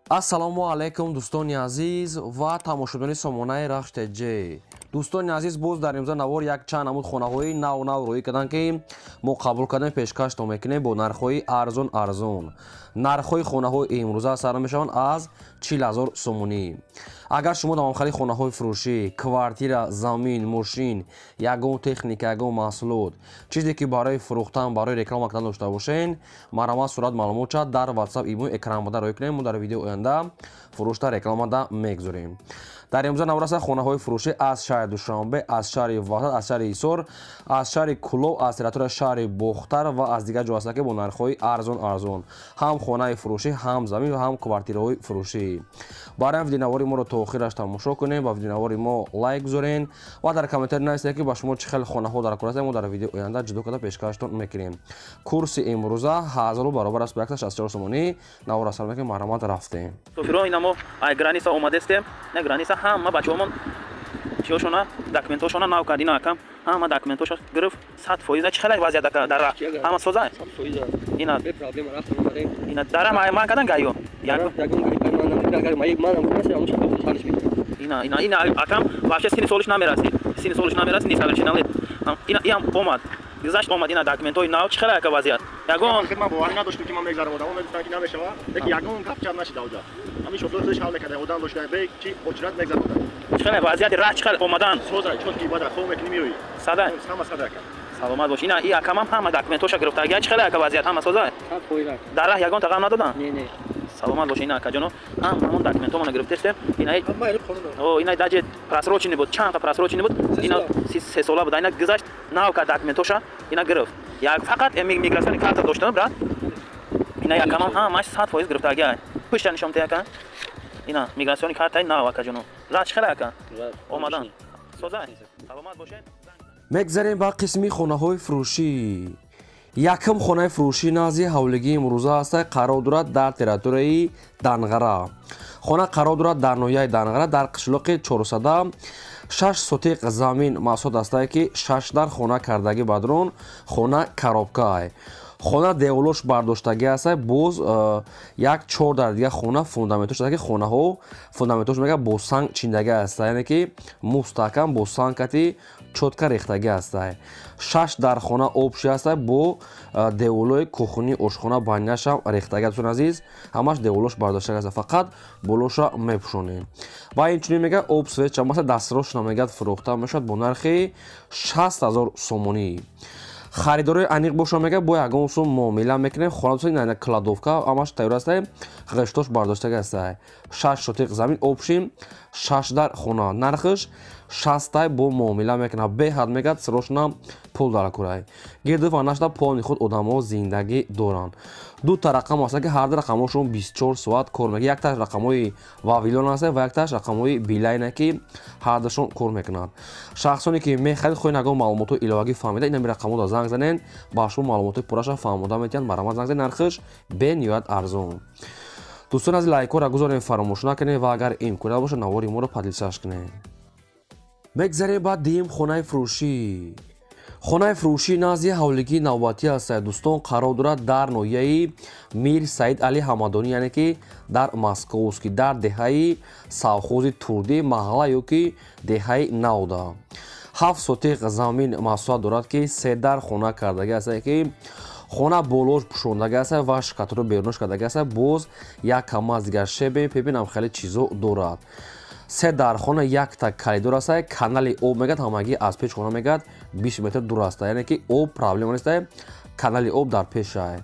Ассалому алайкум, дӯстони азиз ва тамошобинони сомонаи Рахш ТЖ. Дӯстони азиз, боз дар имрӯза навор якчанд намуд хонаҳои нав нав рӯӣ карданд, ки мо қабул кардем, пешкаштон мекунем бо нархҳои арзон арзон. Нархҳои хонаҳои имрӯза сар мешаванд аз 40 000 сомонӣ. Агар шумо давомхари хонаҳои фурӯшӣ, квартира, замин, мошин, ягон техника, ягон маҳсулот, чизе ки барои фурӯхтан, барои реклама кардан дошта бошен, марҳамат, сурат, маълумотша дар WhatsApp, имо экранбода рӯй кунем. Мо дар видеои оянда фурӯшта рекламада мегузорем. Дар имрӯза навраса хонаҳои фурӯшӣ аз шаҳри Душанбе, аз шаҳри Ваҳдат, аз шаҳри Ҳисор, аз шаҳри Кӯлоб, аз территорияи шаҳри Бохтар ва аз дигар ҷо ҳастанд, ки бо нархҳои арзон арзон ҳам хонаи фурӯшӣ, ҳам замин ва ҳам квартираҳои фурӯшӣ. Барои ҳам видеонавори моро то охираш тамошо кунем ва видеонавори мо лайк гузорен ва дар комментарий нависед, ки ба шумо чӣ хел хонаҳо дар кор ҳастанд. Мо дар видеои оянда ҷудо карда пешкаштон мекунем. Курси имрӯза 1000 баробар аст ба 164 сомонӣ. Навор асар мекунем, марҳамат, рафтем. Софиро, ина мо ай граница омадестем, на граница ҳама бачаҳомон чиёшона, документошона нав кард. Ина акам ҳама документоша гирифт, 100%. Чӣ хеле вазъият дар ҳама соза? Ина ина дара ман кардан гайё. Ина ина ина акам вообще сини солиш намерасид, сини солиш намерасид, несовершеннолетний. Ина иам омад, гузашт, омад. Ина документҳои нав. Чӣ хеле, ака, вазъият? Ягон Ман боварӣ надоштам, ки ман мегзарам. Одамо мегуфтанд, ки намешава, лекин ягон гап чап нашида. Оҷа ҳамин шофёр худаш ҳал мекарда, одам дошта бе чи очрат мегзарода. Чӣ хеле вазъияти раҳ, чӣ хеле омадан? Соза, чотки бада хоб мекунӣ, меоӣ. Сада. Ҳама сада, ака. Саломат бош. Ина и акамам ҳама документоша гирифта. Чӣ хеле, ака, вазъият? Ҳама соза дар раҳ, ягон тағам надодан? Саломат бош. Ина, акаҷоно, ҳамон документомона гирифтестем. Ина ина даже просроченный буд, чанд просроченный буд, ина 3 сола буд. Ина гузашт, нав кард документоша, ина гирифт. Як фақат миграционный карта доштам, брат. Ина якамам ҳамаш 100% гирифтагиа. Пушта нишон те, ака. Ина миграционный картаи нав, акаҷоно. Раҳ чӣ хеле, ака, омадан соза? Саломат бошед. Мегзарем ба қисми хонаҳои фурӯшӣ. Якум хонаи фурӯшӣ назди ҳавлигии имрӯза ҳаста, қарор дорад дар территорияи Данғара. Хона қарор дорад дар ноҳияи Данғара, дар қишлоқи Чорсада. 6 сотиқ замин масоҳат ҳастае, ки шаш дар хона кардагӣ. Бадрон хона коробкае, хона деволош бардоштагӣ аста. Боз як чор дар дига хона фундаментош, ки хонаҳо фундаментош мега бо санг чиндагӣ аста, яъне ки мустаҳкам бо санг кати чётко рехтагӣ аста. Шаш дар хона общий аста, бо деволои кухни, ошхона, баняшам рехтагӣ. Дӯстони азиз, ҳамаш деволош бардоштагӣ аста, фақат болоша мепӯшонем. Ва инчунин мега об, свет чамаса дастрошна. Мегӯяд, фурӯхта мешавад бо нархи 60 000 сомонӣ. Харидорои аниқ боша, мега, бо ягон сум муомила мекунем. Хона кладовка ҳамаш тайёр аста, ғиштош бардоштага аста. 6 сотиқ замин общий, шаш дар хона, нархш шастай, бо муомила мекунад. Беҳад мегӯяд, срочно пул дар курай. Гирду фанашда полный худ одамо зиндагӣ доранд. Дута рақам аста, ки ҳарду рақамҳошон 24 соат кор мекунад. Якташ рақамҳои Вавилон аста ва якташ рақамҳои Билайна, ки ҳардушон кор мекунад. Шахсоне ки мехарид, хоҳед ягон маълумотҳои иловагӣ фаҳмида, инами рақамҳода занг занед, ба шумо маълумотҳои пурраша фаҳмода метиҳанд. Марҳамат, занг занед, нархш бениҳоят арзон. Дӯстон аз лайкҳоро гузорем, фаромӯш накунед ва агар имконият бошад, навори моро поделиться кунед. Мегзарем ба дуюм хонаи фурӯшӣ. Хонаи фурӯшӣ назди ҳавлигии навбатӣ аст, дӯстон, қарор дорад дар ноҳияи Мир Саид Али Ҳамадонӣ, яъне ки дар Московский, дар деҳаи совхози Турдӣ, маҳалла ё ки деҳаи Навда. 7 сотиқ замин масоҳат дорад, ки се дар хона кардагӣ аст, ки хона болош пӯшондагӣ аст ва шикатуро берунош кардагӣ аст. Боз як камаз дигар щебень, пебинам, хеле чизо дорад. Се дар хона, якта коридор аст. Канали об мегӯяд, ҳамагӣ аз пеш хона мегӯяд 20 метр дур аст, яъне ки об проблема нест, канали об дар пешай.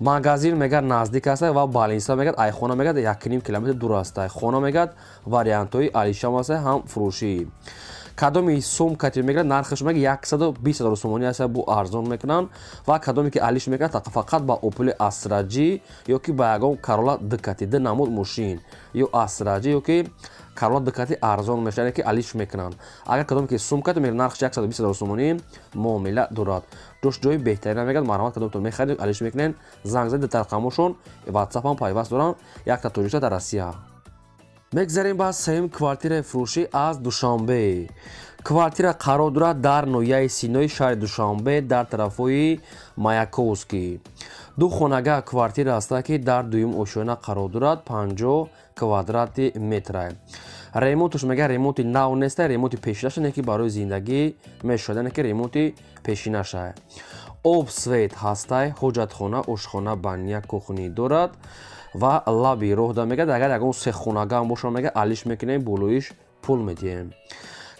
Магазин мегӯяд, наздик аст ва больница мегӯяд, айхона мегӯяд, 1,5 километр дур аст. Хона мегӯяд, вариантҳои алишам аст, ҳам фурӯшӣ. Кадоми сум кати мегирад, нархаш мега 120 000 сомонӣ аст, бу арзон мекунанд. Ва кадоме ки алиш мекунад, фақат ба Опели Астра Ҷи ё ки ба ягон Карола дкати, ду намуд мошин, ё Астра Ҷи, ё ки Карола дкати арзон мешавад, яъне ки алиш мекунанд. Агар кадоме ки сум кати мегирад, нархаш 120 000 сомонӣ, муомила дорад. Ҷош ҷои беҳтарина мегӯяд. Марҳамат, кадомтон мехарид, алиш мекунед, занг занед. Рақамошон ватсапам пайваст доранд, якта Тоҷикистон дар Россия. Мегзарем ба сеюм квартираи фурӯшӣ аз Душанбе. Квартира қарор дорад дар ноҳияи Синои шаҳри Душанбе, дар тарафҳои Маяковский. Ду хонага квартира аста, ки дар дуюм ошёна қарор дорад, 50 квадрати метра. Ремонташ мега ремонти нав неста, ремонти пешинаша, не ки барои зиндагӣ мешавад, яъне ки ремонти пешинаша. Об, свет ҳастай, ҳоҷатхона, ошхона, баня, кухни дорад ва лаби роҳда мегӯяд, агар ягон сехонагаам бошад, мега алиш мекунем, болоиш пул медиҳем.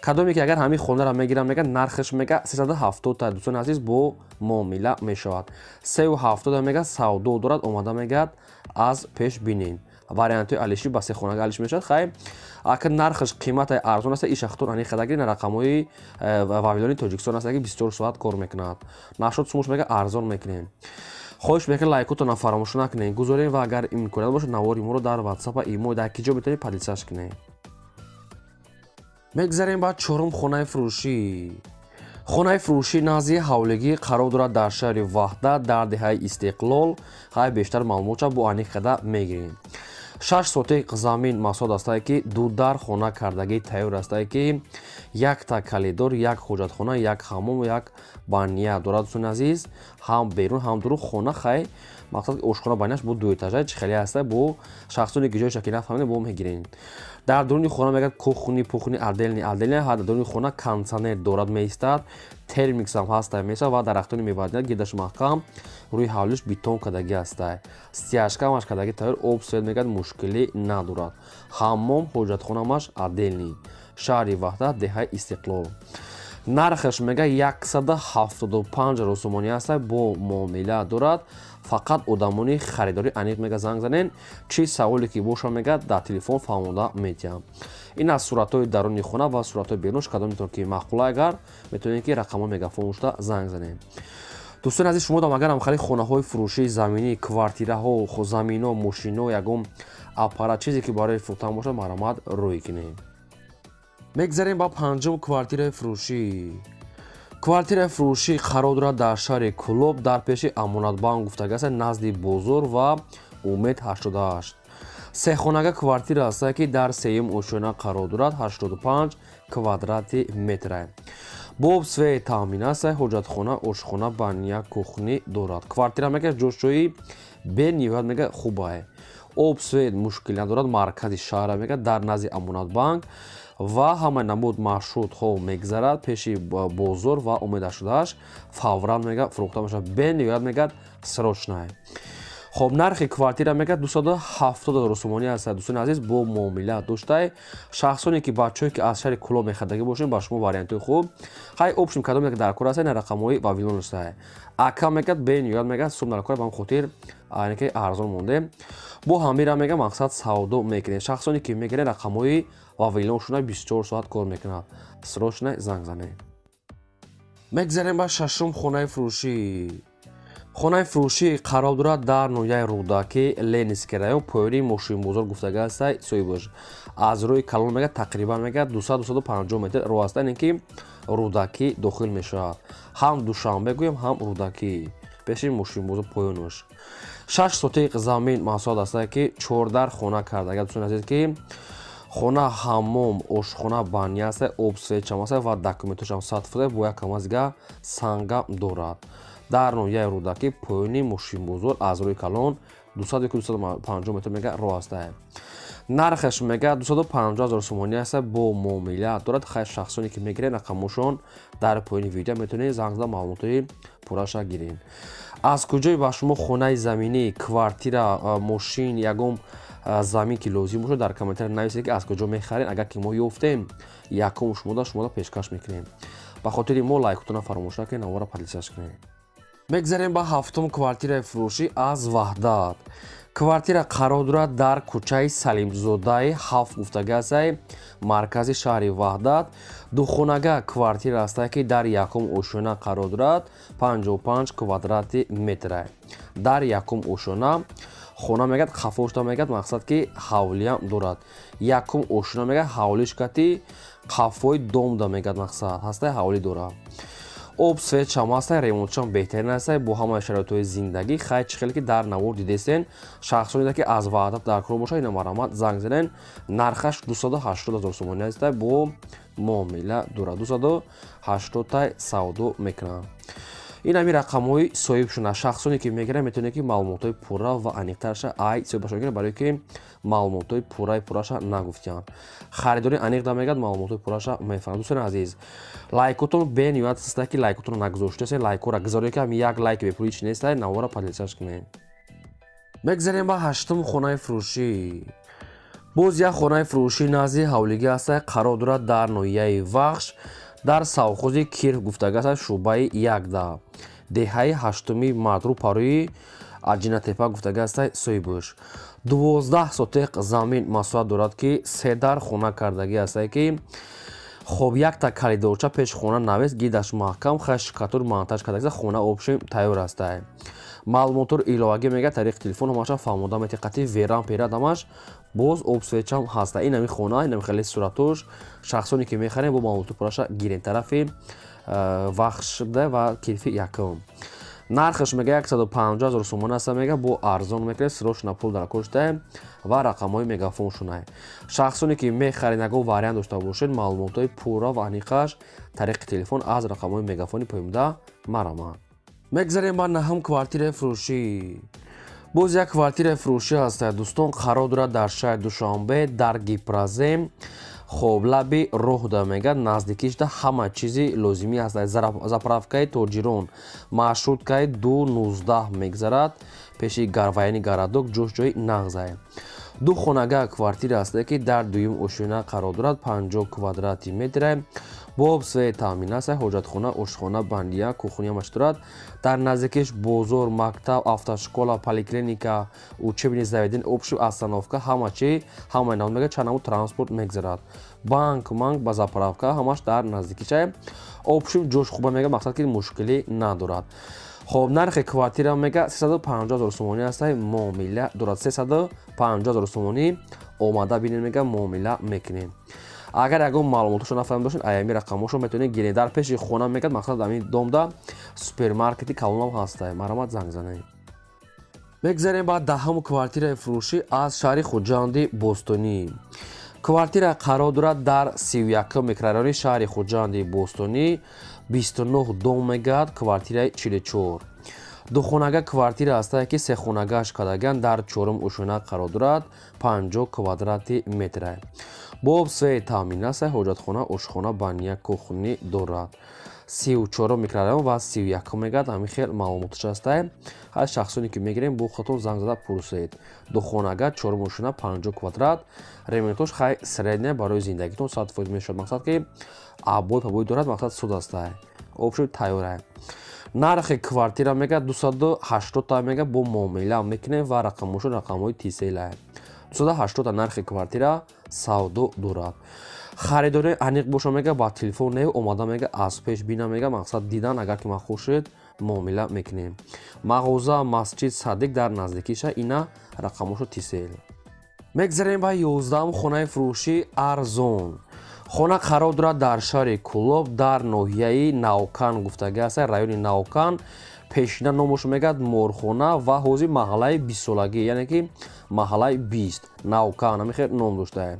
Кадоме ки агар ҳамин хонаро мегирам, мега нархаш мега 370 та, дӯстони азиз, бо муомила мешавад. 370 мега савдо дорад, омада мегӯяд аз пеш бинем. Вариантҳои алишӣ ба сехонага алиш мешавад. Хай, ака нархаш қиматай арзон аст, ишахтон ани хадагири на рақамҳои Вавилони Тоҷикистон аст, ки 24 соат кор мекунад. Нашод сумуш мега арзон мекунем. Хоҳиш мекунем, лайкотонро фаромӯш накунед, гузорем ва агар имконият бошад, навори моро дар WhatsApp ва имо дар ки ҷо метавонед поделиться кунед. Мегзарем ба чорум хонаи фурӯшӣ. Хонаи фурӯшӣ назди ҳавлигӣ қарор дорад дар шаҳри Ваҳдат, дар деҳаи Истиқлол. Хай, бештар маълумотша бо аниқ қада мегирем. 6 сотиқ замин масоҳат астае, ки ду дар хона кардагӣ тайёр астае, ки якта калидор, як ҳоҷатхона, як ҳаммом, як баня дорад, дӯстони азиз, ҳам берун, ҳам дурун хона. Хай, мақсад ошхона, баняш бо ду этажа чӣ хеле ҳаста, бо шахсоне ки ҷойша ки нафаҳмида бо мегирем. Дар дуруни хона мегӯяд кухни, пухни отдельный, отдельный. Ҳар дар дуруни хона кондитсионер дорад, меистад, термиксам ҳаста, меистад ва дарахтони мевадиҳад, гирдаш маҳкам, рӯи ҳавлиш бетон кардагӣ ҳастай, стяжка ҳамаш кардагӣ тайёр, об, свет мегӯяд мушкилӣ надорад. Ҳаммом, ҳоҷатхонамаш отдельный. Шаҳри Ваҳдат, деҳаи Истиқлол. Нархаш мега 175 ҳазор сомонӣ аста, бо муомила дорад. Фақат одамони харидорӣ аниқ мега занг занен, чӣ саволе ки боша, мега дар телефон фаҳмонда метиҳам. Ин аз суратҳои даруни хона ва суратҳои берунаш. Кадометон ки маъқула, агар метавонед, ки рақамҳои мегафон шуда занг занем. Дӯстони азиз, шумо дам агар ҳамхали хонаҳои фурӯшии заминӣ, квартираҳо, замино, мошино, ягон аппарат, чизе ки барои фурӯхтан бошад, марҳамат рӯй кунед. Мегзарем ба панҷум квартираи фурӯшӣ. Квартираи фурӯшӣ қарор дорад дар шаҳри Кӯлоб, дар пеши Амонатбанк гуфтага аст, назди бозор ва Умед 88. Сехонага квартира аст, ки дар сеюм ошёна қарор дорад, 85 квадрати метра. Бо об, свет таъмин аст, ҳоҷатхона, ошхона, баня, кухни дорад. Квартира мега ҷошҷои бениҳоят мега хубае, об, свет мушкил надорад, маркази шаҳра мега, дар назди Амонатбанк ва ҳамаи намуд маршрутҳо мегзарад, пеши бозор ва Умед 88 фавран мега фурӯхта мешавад, бениҳоят мегӯяд срочная. Хоб, нархи квартира мега 270 ҳазор сомонӣ аст, дӯстони азиз, бо муомила доштай. Шахсоне ки бачаҳое ки аз шаҳри Кӯлоб мехардагӣ бошем, ба шумо вариантҳои хуб. Хай, общем, кадоме ки дар кор аст, ина рақамҳои Вавилон аст. Ака мегӯяд бениҳоят мегӯяд сум дар кор, ба ҳам хотир ки арзон мондем. Бо ҳамира мега мақсад савдо мекунем. Шахсоне ки мегирен, рақамҳои Вавилон шуна 24 соат кор мекунад, срочно занг занед. Мегзарем ба шашум хонаи фурӯшӣ. Хонаи фурӯшӣ қарор дорад дар ноҳияи Рӯдакӣ, Ленинский район, поёни мошинбозор гуфтага аста соҳибаш. Аз рӯи калон мега тақрибан мега 200-250 метр роҳ аст, яъне ки Рӯдакӣ дохил мешавад. Ҳам Душанбе гӯем, ҳам Рӯдакӣ, пеши мошинбозор, поёнаш. 6 сотиқ замин масоҳат аста, ки чордар хона кардага, дӯстони азиз, ки хона ҳаммом, ошхона, баня аст, об, свет чам аст ва документошам 100%, бо як камазига сангам дорад. Дар ноҳияи Рӯдакӣ, поёни мошинбозор, аз рӯи калон 200-250 метр мега роҳ аста. Нархаш мега 250 ҳазор сомонӣ аст, бо муомила дорад. Хайр, шахсоне ки мегиред, рақамошон дар поёни видео, метавонед занг зада маълумотҳои пурраша гиред. Аз куҷое ба шумо хонаи заминӣ, квартира, мошин, ягон замин ки лозим бошад, дар комментария нависед, ки аз куҷо мехаред. Агар ки мо ёфтем, якум шумода пешкаш мекунем. Ба хотири мо лайкотона фаромӯш накунед, навора поделиться кунед. Мегзарем ба ҳафтум квартираи фурӯшӣ аз Ваҳдат. Квартира қарор дорад дар кӯчаи Салимзодаи 7 гуфтагасай, маркази шаҳри Ваҳдат. Духонага квартира аст, ки дар якум ошёна қарор дорад, 55 квадрати метра. Дар якум ошёна хона мегӯяд хафошта, мегӯяд мақсад ки ҳавлиам дорад. Якум ошёна мегӯяд ҳавлиш кати қафои домда, мегӯяд мақсад ҳастай, ҳавлӣ дорад, об, свет чам ҳастай, ремонтшам беҳтарин ҳастай, бо ҳамаи шароитҳои зиндагӣ. Хай, чӣ хеле ки дар навор дидесен, шахсоне ки аз Ваҳдат дар кор бошад, ина марҳамат занг занен. Нархаш 280 ҳазор сомонӣ ҳастай, бо муомила дорад, 280 тай савдо мекунанд. Ин ҳами рақамҳои соҳибшуна. Шахсоне ки мегиранд метавонед ки маълумотҳои пурра ва аниқтарша ай соҳибашон гиранд, барое ки маълумотҳои пурраи пурраша нагуфтиянд. Харидори аниқ да мегӯяд, маълумотҳои пурраша мефаҳмад. Дӯстони азиз, лайкотон бениҳоят систа ки лайкотонро нагузоштасе, лайкҳоро гузоред ки ҳами як лайк бепули чи нестай, навора поделиться кунед. Мегзарем ба ҳаштум хонаи фурӯшӣ. Боз як хонаи фурӯшӣ назди ҳавлигӣ ҳастай, қарор дорад дар ноҳияи Вахш, дар совхози Кирф гуфтага аст, шӯъбаи якда, деҳаи ҳаштуми мард, рӯпарӯи Аҷинатепа гуфтага астай соҳибаш. 12 сотиқ замин масоҳат дорад ки се дар хона кардагӣ ҳастай ки хоб якта калидорча пеш хона навест, гидаш маҳкам, хай шикатур монтаж карда, хона обшим тайёр ҳастай. Маълумотро иловагӣ мега тариқи телефон ҳамаша фаҳмода метиқати верам перад ҳамаш боз обсвечам ҳаста. Ин ҳами хона, ин ҳами хеле суратош. Шахсоне ки мехарем бо маълумоти пурраша гирем тарафи Вахшда ва Кирфи якум. Нархаш мега 150 000 сомон аста, мега бо арзон мекунед, срочно пул дар коштай ва рақамҳои мегафон шунай. Шахсоне ки мехаред ягон вариант дошта бошед, маълумотҳои пурра ва аниқаш тариқи телефон аз рақамҳои мегафони поёнда марамад. Мегзарем ба наҳум квартираи фурӯшӣ. Боз як квартираи фурӯшӣ ҳаста дӯстон, қарор дорад дар шаҳри Душанбе, дар Гипрозем, хоб лаби роҳда мега наздикишда ҳама чизи лозимӣ ҳаста. Заправкаи тоҷирон, маршруткаи 219 мегзарад, пеши гарваяни городок, ҷош ҷои нағзае. Ду хонага квартира ҳаста ки дар дуюм ошёна қарор дорад, 50 квадрати метре, бо обсве таъмин аст, ҳоҷатхона, ошхона, бандия, кухня ҳамаш дорад. Дар наздикиш бозор, мактаб, автошкола, поликлиника, учебный заведение, общий остановка, ҳама чи, ҳамаи навъ мега чанд намуд транспорт мегзарад. Банк, манк ба заправка ҳамаш дар наздикишай. Общим ҷош хуба мега, мақсад ки мушкилӣ надорад. Хоб нархи квартира мега 350 000 сомонӣ ҳастай, муомила дорад. 350 000 сомонӣ омада бинед мега, муомила мекунем. Агар ягон маълумотошо нафаҳм дошед, аями рақамҳошо метавонед гиред. Дар пеши хона мегӯяд, мақсад ами домда супермаркети калонам ҳастай. Марҳамат занг занед. Мегзарем ба даҳум квартираи фурӯшӣ аз шаҳри Хуҷанди Бостонӣ. Квартира қарор дорад дар 31 микрорайони шаҳри Хуҷанди Бостонӣ, 29 дом мегӯяд, квартираи 44. Духонага квартира ҳастае ки сехонагаш кардаган, дар чорум ошёна қарор дорад, 50 квадрати метре. Бо обсве таъмин аст, ҳоҷатхона, ошхона, бания, кухни дорад. 34 микрорайон ва 31 мегӯяд, ҳамин хел маълумоташ ҳастай. Ҳар шахсоне ки мегирем бо худатон занг зада пурсед. Духонага чорум ошёна 50 квадрат, ремонтош хай средня барои зиндагитон 100% мешавад. Мақсад ки обой пабой дорад, мақсад суд ҳастай. Обшо тайёрай. Нархи квартира мега 280 та мега бо муомила мекунем ва рақамҳошо рақамҳои тиселай. 280 та нархи квартира савдо дорад. Харидори аниқ боша мега ба телефон не омада мега аз пеш бина мега, мақсад дидан, агар ки махуш шуд муомила мекунем. Мағоза, масҷид, садик дар наздикиша, ина рақамҳошо тисел. Мегзарем ба 11 хонаи фурӯшӣ арзон. Хона қарор дорад дар шаҳри Кӯлоб, дар ноҳияи Навкан гуфтага аст, райони Навкан. Пешина номаш мегӯяд Морхона ва ҳозир маҳаллаи 20-солагӣ, яъне ки маҳаллаи 20 Навкан ҳамин хел ном доштае.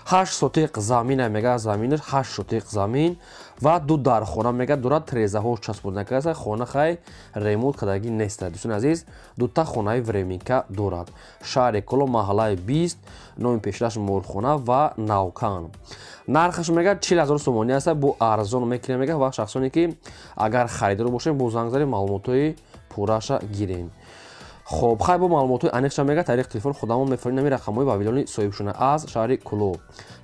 8 сотиқ замина мега, заминаш 8 сотиқ замин ва ду дархона мега дорад, трезаҳо часпонда кардааст. Хона хай ремонт кардагӣ нест. Дӯстони азиз, дута хонаи временка дорад. Шаҳри Кӯлоб, маҳаллаи 20, номи пешинаш Морхона ва Навкан. Нархаш мега 40 000 сомонӣ аст, бо арзон мекунем мега ва шахсоне ки агар харидор бошем бо занг занем маълумотҳои пурраша гирем. Хоб хай бо маълумотҳои аниқша мега тариқи телефон худамон мефарем ҳамин рақамҳои вавилони соҳибшуна аз шаҳри Кӯлоб.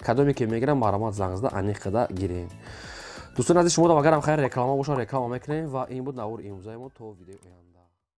Кадоме ки мегирам марҳамат занг зада аниқ карда гирем. Дӯстони азиз, шумо агарам хайр реклама бошад реклама мекунем ва ин буд навори имрӯзаи мо. То видеои оянда.